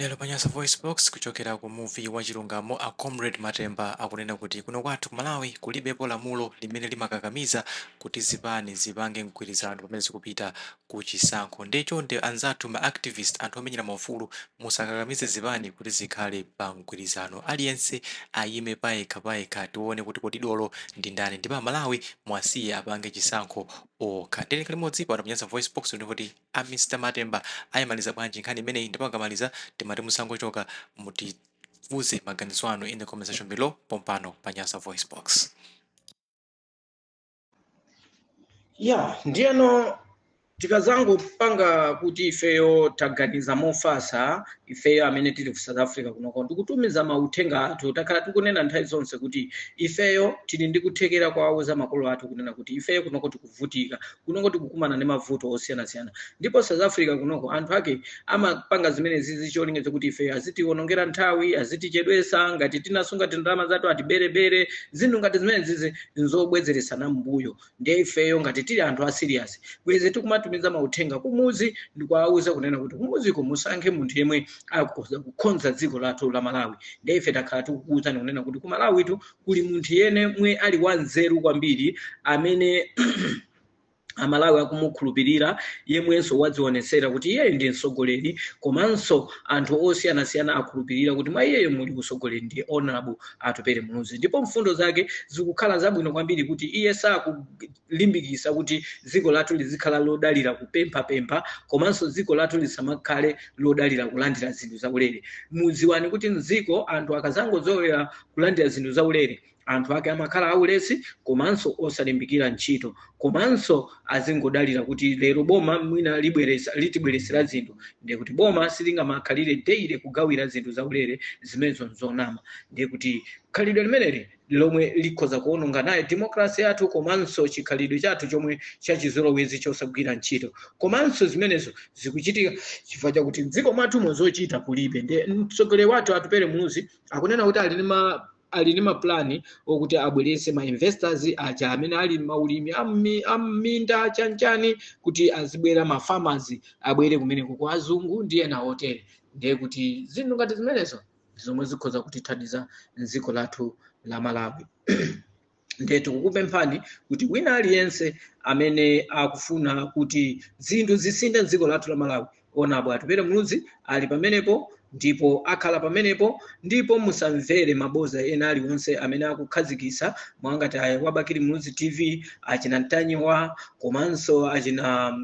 Lero pa Nyasa VoiceBox, kuchokera ku muvi wa Chilungamo, a Comrade Matemba akunena kuti kuno kwathu ku Malawi kulibepo lamulo limene limakakamiza kuti zipani zipange mgwirizano pamene zikupita ku chisankho. Ndiye chonde anzathu ma activist, anthu omenyera maufulu, musakakamize zipani kuti zikhale pa mgwirizano. Aliyense ayime payekha payekha, tione kuti kodi dolo ndi ndani, ndipo Amalawi mwasiye apange chisankho okha. Tiyeni limodzi pano pa Nyasa VoiceBox kuti a Mr Matemba ayimaliza bwanji nkhani imeneyi, ndipo akamaliza timati musangochoka, mutiuze maganizo anu in the comment section below pompano pa Nyasa VoiceBox. Ya, ndiyeno tikazangopanga kuti ifeyo taganiza mofatsa, ifeyo amene tili ku South Africa kunoko, ndikutumiza mauthenga athu. Takhala tikunena nthawi zonse kuti ifeyo tili ndi kuthekera kuwauza makolo athu kunena kuti ifeyo kunoko tikuvutika, kunoko tikukumana ndi mavuto osiyanasiyana. Ndipo South Africa kunoko anthu ake amapanga zimene zizi cholinga chokuti ifeyo azitiwonongera nthawi, azitichedwesa, ngati tinasunga tindalama zathu atiberebere. Zinthu ngati zimene zizi nzobwezeresana m'mbuyo. Ndiye ifeyo ngati tili anthu a serious, bwezi tikumatumiza mauthenga kumuzi ndikuwauza kunena kuti kumuziko musankhe munthu yemwe akhoza kukonza dziko lathu la Malawi. Ndiye ife takhala tikukuwuzani kunena kuti ku Malawitu kuli munthu yemwe ali wanzeru kwambiri, amene Amalawi akumukhulupirira, yemwenso wadzionetsera kuti iyeyo ndi mtsogoleri, komanso anthu osiyanasiyana akhulupirira kuti mwa iyeyo muli utsogoleri, ndi Honorable Atupele Muluzi. Ndipo mfundo zake zikukhala zabwino kwambiri, kuti iye sakulimbikisa kuti dziko lathu lizikhala lodalira kupemphapempha, komanso dziko lathu lisamakhale lodalira kulandira zinthu zaulere. Mudziwani kuti mdziko anthu akazangozolowera kulandira zinthu zaulere, anthu ake amakhala aulesi komanso osalimbikira ntchito, komanso azingodalira kuti lero boma mwina litibweresera zinthu. Ndiye kuti boma silingamakhalire daily kugawira zinthu zaulere, zimenezo nzonama. Ndiye kuti khalidwe limeneli lomwe likhoza kuononga naye democracy yathu, komanso chikhalidwe chathu chomwe chachizolowezi chosagwira ntchito. Komanso zimenezo zikuchitika chifukwa chakuti mdziko mwathumo zochita kulibe. Ndiye mtsogoleri wathu Atupele Muluzi akunena kuti ali ndi maplani okuti abwerese ma investors aja amene ali maulimi amminda chanchani, kuti azibwera, ma farmers abwere kumeneko kwa azungu ndi ena otere. Ndiye kuti zinthu ngati zimenezo zomwe zikhoza kutithandiza mdziko lathu la Malawi. Ndiye tikukupemphani kuti wina aliyense amene akufuna kuti zinthu zisinthe mdziko lathu la Malawi, Honorable Atupele Muluzi ali pamenepo ndipo akhala pamenepo. Ndipo musamvere maboza ena aliwonse amene akukhazikisa mwangati aya wa Bakili Muluzi TV, achina Ntanyiwa, komanso achina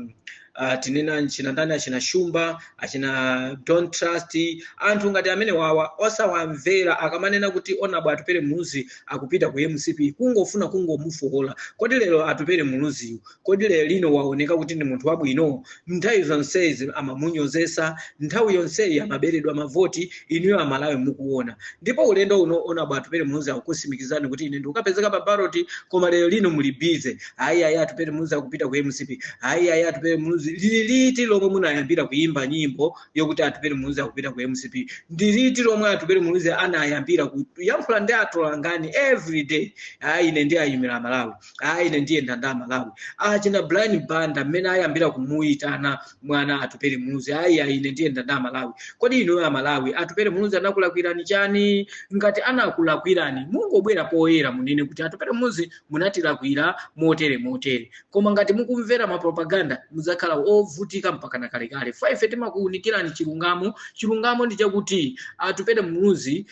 tinena achina ndani, achina Shumba, achina Don't Trust. Anthu ngati amene wawa osawamvera akamanena kuti Honorable Atupele Muluzi akupita ku MCP, kungofuna kungomufokola. Kodi lero Atupele Muluziyu, kodi lero lino waoneka kuti ndi munthu wabwino? Nthawi zonsezi amamunyozesa, nthawi yonseyi amaberedwa mavoti, inuyo Amalawi mukuona. Ndipo ulendo uno Honorable Atupele Muluzi akukusimikizani kuti ine ndikukapezeka pa ballot, koma lero lino muli busy, ayi ayi, Atupele Muluzi akupita ku MCP, ayi ayi, Atupele Muluzi. Lili liti lomwe munayambira kuyimba nyimbo yokuti Atupele Muluzi akupita ku MCP? Ndi liti lomwe Atupele Muluzi anayambira kuyankhula ndi atolangani every day, ayi ine ndi ayimira Malawi, ayi ine ndiyenda ndi Amalawi? Achina Brian Banda mmene ayambira kumuyitana mwana Atupele Muluzi, ayi ayi, ine ndiyenda ndi Amalawi. Kodi inuyo Amalawi, Atupele Muluzi anakulakwirani chani? Ngati anakulakwirani, mungobwera poyera munene kuti Atupele Muluzi munatilakwira motere motere. Koma ngati mukumvera mapropaganda, mudzakhala ovutika mpaka na kalekale. Fa ife timakuwunikirani chilungamo. Chilungamo ndi chakuti Atupele Muluzi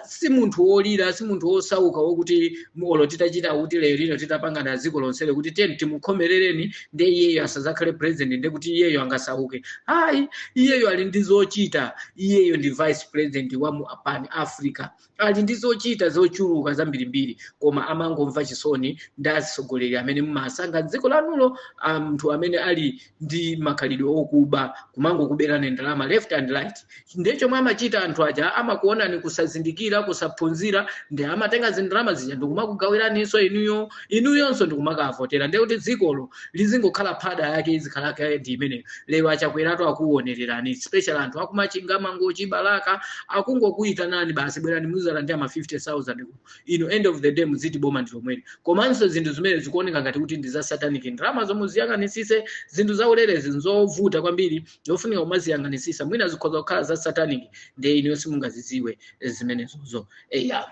si munthu wolira, si munthu wosauka wokuti olo titachita kuti lero lino titapangana dziko lonsele kuti tiyeni timukhomerereni ndi iyeyo asazakhale president, ndi kuti iyeyo angasauke? Ayi, iyeyo ali ndi zochita. Iyeyo ndi vice president wa mu Pan Africa, ali ndi zochita zochuluka zambirimbiri, koma amangomva chisoni ndi atsogoleri amene mumasankha dziko lanulo, anthu amene ali ndi makhalidwe okuba, kumangokuberani ndalama left and right. Ndiye chomwe amachita anthu aja, amakuonani kusazindikira, kusaphunzira, ndi amatenga zindalama zija ndikumakugawiraninso inuyo, inuyonso ndikumakavotera. Ndiye kuti dzikolo lizingokhala phada yake izikhala yake ndi imeneyo. Lero Achakweratu akuonererani, special anthu akuMachinga, Mangochi, Balaka, akungokuyitanani basi, bwerani muzalandira ma 50,000 kuno. Ino end of the day muziti boma ndi lomweli. Komanso zinthu zimene zikuoneka ngati kuti ndi za satanic, ndalama zomwe ziyang'anisise zinthu. Zinthu zaulerezi nzovuta kwambiri, zofunika kumaziyang'anisisa. Mwina zikhoza kukhala za satanic, ndiye inuyo simungazidziwe zimenezozo. Eya,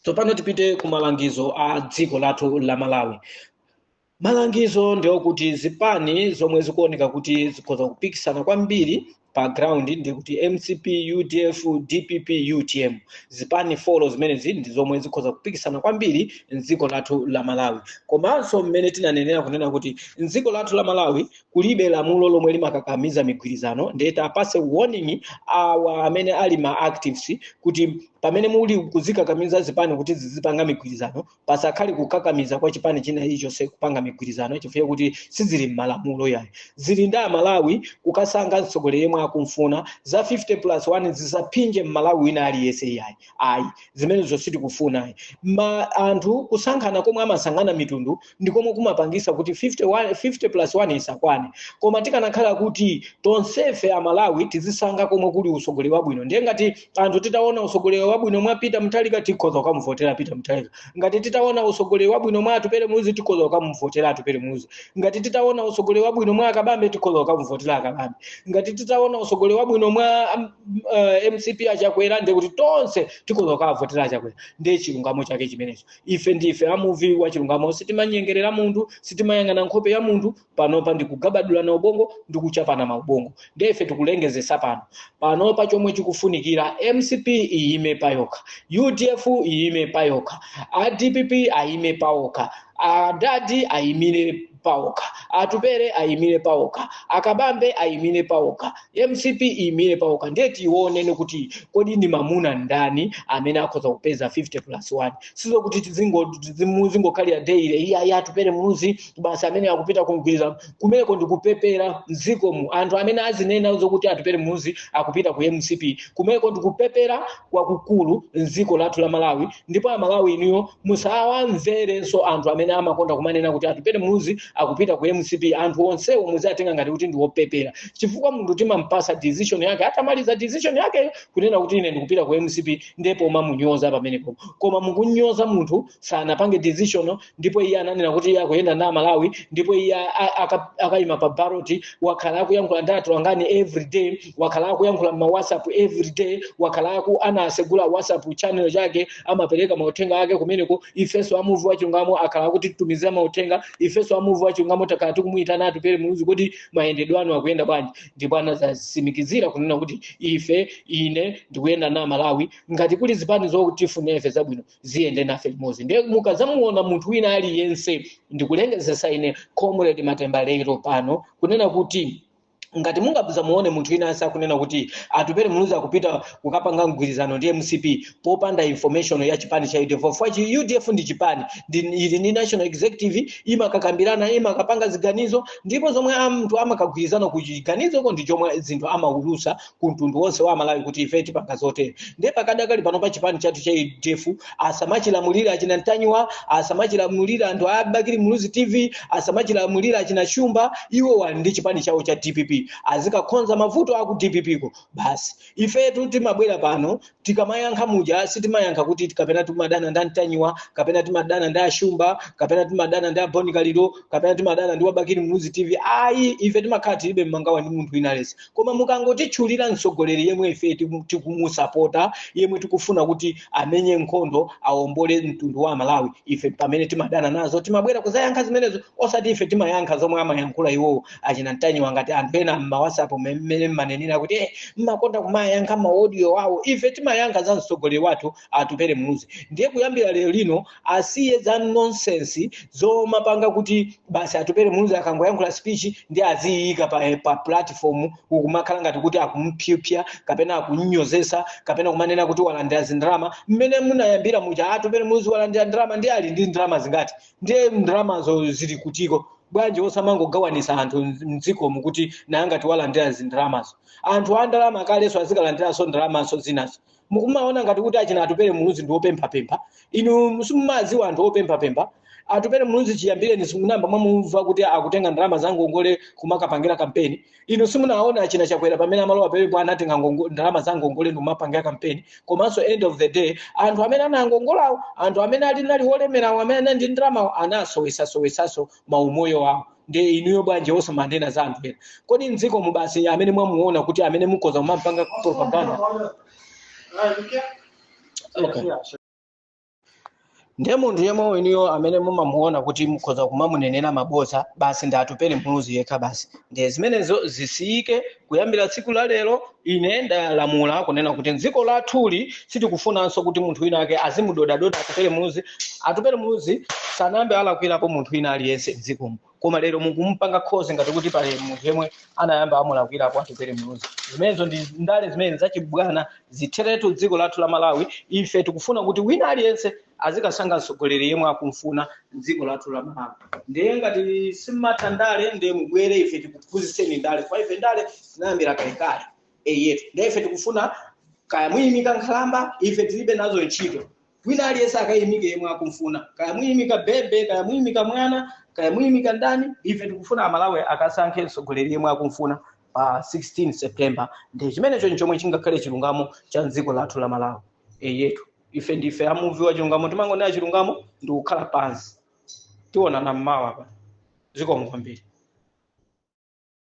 tsopano tipite ku malangizo a dziko lathu la Malawi. Malangizo ndiokuti zipani zomwe zikuoneka kuti zikhoza kupikisana kwambiri pa ground ndi kuti MCP, UDF, DPP, UTM. Zipani 4 zimenezi ndi zomwe zikhoza kupikisana kwambiri mdziko lathu la Malawi. Komanso mmene tinanenera kunena kuti mdziko lathu la Malawi kulibe lamulo lomwe limakakamiza migwirizano, ndiye tapase warning awa amene ali ma actives kuti pamene muli kuzikakamiza zipani kuti zizipanga migwirizano, pasakhale kukakamiza kwa chipani china chilichonse kupanga migwirizano, chifukwa kuti sizili m'malamulo yayi. Zili ndi Amalawi kukasankha mtsogoleri yemwe akumfuna. Za 50 plus 1 zisaphinje Mmalawi wina aliyense yayi, ayi, zimenezo sitikufuna ayi. Ma anthu kusankhana komwe amasankhana mitundu ndi komwe kumapangisa kuti 50 plus 1 isakwane. Koma tikanakhala kuti tonsefe Amalawi tizisankha komwe kuli usogoleri wabwino, ndiye ngati anthu titaona usogoleri wabwino mwa Peter Mutharika, tikhoza kukamuvotera Peter Mutharika. Ngati titaona usogoleri wabwino mwa Atupele Muluzi, tikhoza kukamuvotera Atupele Muluzi. Ngati titaona usogoleri wabwino mwa Akabambe, tikhoza kukamuvotera Akabambe. Ngati titaona usogoleri wabwino mwa MCP, Achakwera, ndiye kuti tonse tikhoza kukavotera Achakwera. Ndiye chilungamo chake chimenecho. Ife ndife amuvi wa chilungamo, sitimanyengerera munthu, sitimayang'ana nkhope ya munthu. Panopa ndikugabadulana ubongo, ndikuchapana maubongo. Ndiye ife tikulengezesa pano, panopa chomwe chikufunikira, MCP iyime payokha, UDF iyime payokha, aDPP ayime pawokha, adadi ayimire pawokha, Atupere ayimire pawokha, Akabambe ayimire pawokha, MCP iyimire pawokha. Ndiye tionene kuti kodi ndi mamuna ndani amene akhoza kupeza 50 plus 1. Sizokuti tizingokhalira daily iya iya Atupere Muluzi basi amene akupita kumgwirizano. Kumeneko ndikupepera mdzikomu. Anthu amene azinena zokuti Atupere Muluzi akupita ku MCP, kumeneko ndikupepera kwakukulu mdziko lathu la Malawi. Ndipo Amalawi inuyo musawamverenso anthu amene amakonda kumanena kuti Atupere Muluzi akupita ku MCP. Anthu onsewo muziatenga ngati kuti ndi wopepera, chifukwa munthu timampasa decision yake. Atamaliza decision yakeyo kunena kuti ine ndikupita ku MCP, ndipo mamunyoza pamenepo. Koma mukunyoza munthu sanapange decision, ndipo iye ananena kuti iye akuyenda ndi Amalawi, ndipo iye akayima pa ballot. Wakhala akuyankhula ndi atolankhani every day, wakhala akuyankhula ma WhatsApp every day, wakhala aku anasegula WhatsApp channel chake, amapereka mauthenga ake kumeneko. Ifenso amuvi wa chilungamo akhala akutitumizira mauthenga. Ifenso amuvi wa chilungamo takhala tikumuyitana Atupere Muluzi kuti mayendedwe anu akuyenda bwanji, ndipo anazatsimikizira kunena kuti ife, ine ndikuyenda na Malawi, ngati kuli zipani zotifuna ife zabwino ziyende nafe limodzi. Ndiye mukazamuona munthu wina aliyense, ndikulengezesa ine Comrade Matemba lero pano kunena kuti ngati mungazamuone munthu wina asakunena kuti Atupere Muluzi akupita kukapanga mgwirizano ndi MCP popanda information ya chipani cha UDF, chifukwa chi UDF ndi chipani ili ndi national executive, imakakambirana, imakapanga ziganizo, ndipo zomwe anthu amakagwirizana ku chiganizoko ndi chomwe zinthu amaulusa ku mtundu wonse wa Malawi kuti ife tipanga zotere. Ndiye pakadakali pano pa chipani chathu cha UDF asamachilamulire achina Ntanyiwa, asamachilamulire anthu a Bakili Muluzi TV, asamachilamulire achina Shumba. Iwo wali ndi chipani chawo cha DPP, azikakhonza mavuto aku DPP ko basi. Ifetu timabwera pano tikamayankha muja, sitimayankha kuti kapena timadana ndi Ntanyiwa, kapena timadana ndi Ashumba, kapena timadana ndi Aboni Kaliro, kapena timadana ndi wabakili Muluzi TV, ayi. Ife timakhala tilibe mmangawa ndi munthu wina aliyense. Koma mukangotitchulira mtsogoleri yemwe ife tikumusapota, yemwe tikufuna kuti amenye nkhondo awombole mtundu wa Malawi, ife pamene timadana nazo timabwera kuzayankha zimenezo, osati ife timayankha zomwe amayankhula iwowo achina Ntanyiwa, ngati anthu ena mma WhatsApp mmene mmanenera kuti mmakonda kumayankha ma audio awo. Ife timayankha za mtsogoleri wathu Atupere Muluzi. Ndiye kuyambira lero lino asiye za nonsense zomapanga kuti basi Atupere Muluzi akangoyankhula speech ndi aziyika pa platform ukumakhala ngati kuti akumupyapya kapena akunyozesa kapena kumanena kuti walandira zindalama. Mmene munayambira muja, Atupere Muluzi walandira ndalama, ndi ali ndi ndalama zingati? Ndiye ndalamazo zili kutiko? Bwanji osamangogawanisa anthu mdzikomu kuti nangati walandira zindalamazo, anthu a ndalama kalenso azikalandiranso ndalamaso zinazo? Mukumaona ngati kuti achina Atupere Muluzi ndi opemphapempha. Inu simumaziwa anthu opemphapempha. Atupere Muluzi chiyambireni simunamba mwamumva kuti akutenga ndalama za ngongole kumakapangira kampeni. Inu simunaona achina Chakwera pamene amalowa pepepo anatenga ndalama za ngongole ndikumapangira kampeni? Komanso end of the day anthu amene anangongolawo, anthu amene ali nali olemerawo, amene anali ndi ndalamawo, anasowesasowesaso maumoyo awo. Ndiye inuyo bwanji osamanena za anthu ena? Kodi mdziko mu basi amene mwamuona kuti amene mukhoza kumampanga propaganda? Okay. Ndiye munthu yemwe inuyo amene mumamuona kuti mukhoza kumamunenera maboza basi ndi Atupele Muluzi yekha basi. Ndiye zimenezo zisiyike. Kuyambira tsiku la lero, ine ndalamula kunena kuti mdziko lathuli sitikufunanso kuti munthu wina ake azimudodadoda Atupele Muluzi. Atupele Muluzi sanayambe alakwirapo munthu wina aliyense mdzikomo, koma lero mukumpanga khozi ngati kuti pali munthu yemwe anayamba amulakwirapo Atupele Muluzi. Zimenezo ndi ndale zimene zachibwana, zitheretu dziko lathu la Malawi. Ife tikufuna kuti wina aliyense azikasankha mtsogoleri yemwe akumfuna mdziko lathu la Malawi. Ndiye ngati simmatha ndale, ndiye mubwere ife tikuphunzitseni ndale, kwa ife ndale tinayambira kalekale eyetu. Ndiye ife tikufuna kaya muyimika nkhalamba, ife tilibe nazo ntchito. Wina aliyense akayimike yemwe akumfuna, kaya muyimika bebe, kaya muyimika mwana, kaya muyimika ndani. Ife tikufuna Amalawi akasankhe mtsogoleri yemwe akumfuna pa 16 September. Ndi chimenecho nchomwe chingakhale chilungamo cha dziko lathu la Malawi eyetu. Ife ndife amuvi wa chilungamo, timangonena chilungamo ndi kukhala pansi. Tionana mmawa pa. Zikomo kwambiri.